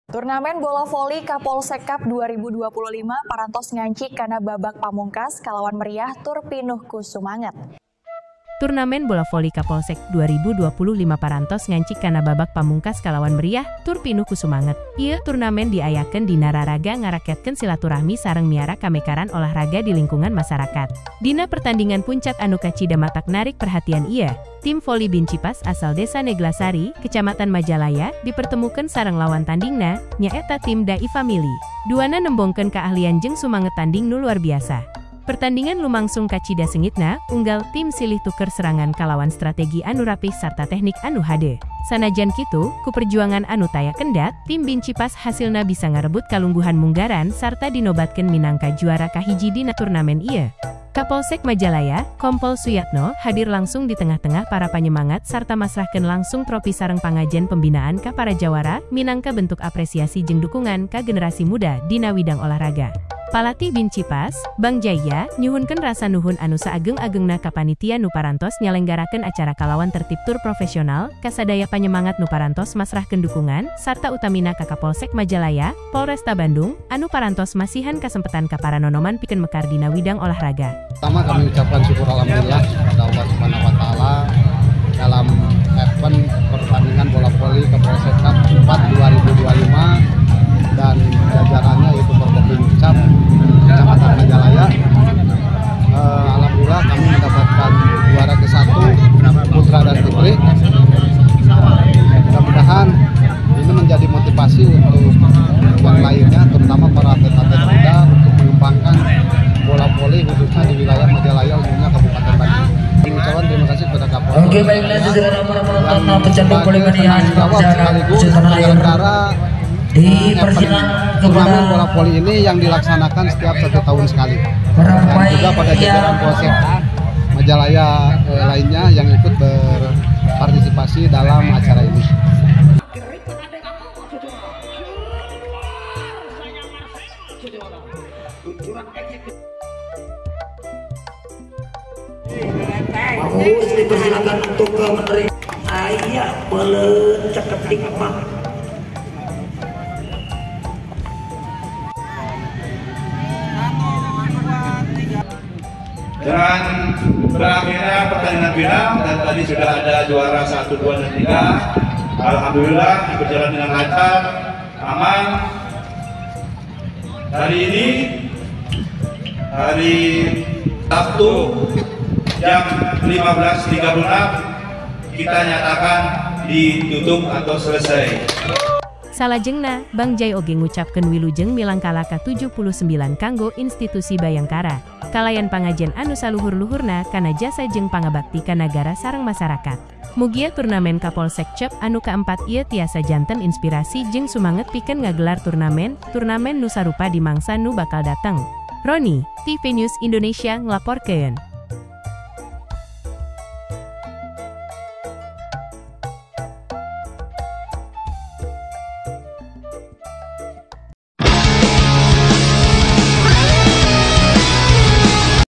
Turnamen bola voli Kapolsek Cup 2025 parantos ngancik kana babak pamungkas kalawan meriah tur pinuh ku sumanget. Turnamen bola voli Kapolsek 2025 parantos ngancik kana babak pamungkas kalawan meriah tur pinuh ku sumanget. Ieu turnamen diayakeun dina raraga ngarakyatkeun silaturahmi sareng miara kamekaran olahraga di lingkungan masyarakat. Dina pertandingan puncak anu kacida matak narik perhatian ieu, tim voli Bincipas asal Desa Neglasari, Kecamatan Majalaya, dipertemukan sareng lawan tandingna, nyaeta tim Dai Family. Duana nembongkeun keahlian jeung sumanget tanding nu luar biasa. Pertandingan lumangsung kacida sengitna, unggal tim silih tuker serangan kalawan strategi anu rapih sarta teknik anu hade. Sanajan kitu, ku perjuangan anu taya kendat, tim Bincipas hasilna bisa ngarebut kalungguhan munggaran sarta dinobatkeun minangka juara kahiji dina turnamen ieu. Kapolsek Majalaya, Kompol Suyatno, hadir langsung di tengah-tengah para panyemangat sarta masrahkeun langsung trofi sareng pangajen pembinaan ka para jawara, minangka bentuk apresiasi jeung dukungan ka generasi muda dina widang olahraga. Palatih Bincipas, Bang Jaya, nyuhunkeun rasa nuhun anu saageng-agengna ka panitia nu parantos nyalenggarakeun acara kalawan tertib tur profesional, kasadaya panyemangat nu parantos masrahkeun dukungan, sarta utamina ka Kapolsek Majalaya, Polresta Bandung, anu parantos masihan kasempetan ka para nonoman pikeun mekar dina widang olahraga. Pertama kami ucapkan syukur alhamdulillah kepada Allah Subhanahu wa taala dalam event pertandingan bola voli Kapolsek Cup 4 2025 dan jajarannya yaitu Forkopimcam Kecamatan Majalaya. Alhamdulillah kami mendapatkan juara ke-1 putra dan putri. Mudah-mudahan ini menjadi motivasi untuk yang lainnya, terutama para atlet-atlet muda untuk mengembangkan bola voli khususnya di wilayah Majalaya, umumnya Kabupaten Bandung. Ucapan terima kasih kepada Kapolres. Oke, baiklah saudara para penonton pecandu voli mania sekaligus penyelenggara turnamen bola voli ini yang dilaksanakan setiap 1 tahun sekali, dan juga pada jajaran Polsek Majalaya lainnya yang ikut berpartisipasi dalam acara ini. Bagus, dipersilakan untuk menerima ayah melecek ketik mah. Dan berakhirnya pertandingan final, dan tadi sudah ada juara 1, 2, dan 3. Alhamdulillah berjalan dengan lancar, aman. Hari ini, hari Sabtu jam 15.36 kita nyatakan ditutup atau selesai. Salajengna, Bang Jai oge ngucapkeun wilujeng milangkala ka-79 kanggo institusi Bayangkara, kalayan pangajen anu saluhur-luhurna kana jasa jeung pangabakti ka nagara sareng masyarakat. Mugia turnamen Kapolsek Cup anu keempat ieu tiasa janten inspirasi jeung sumanget pikeun ngagelar turnamen nu sarupa di mangsa nu bakal dateng. Roni, TV News Indonesia nglaporkeun.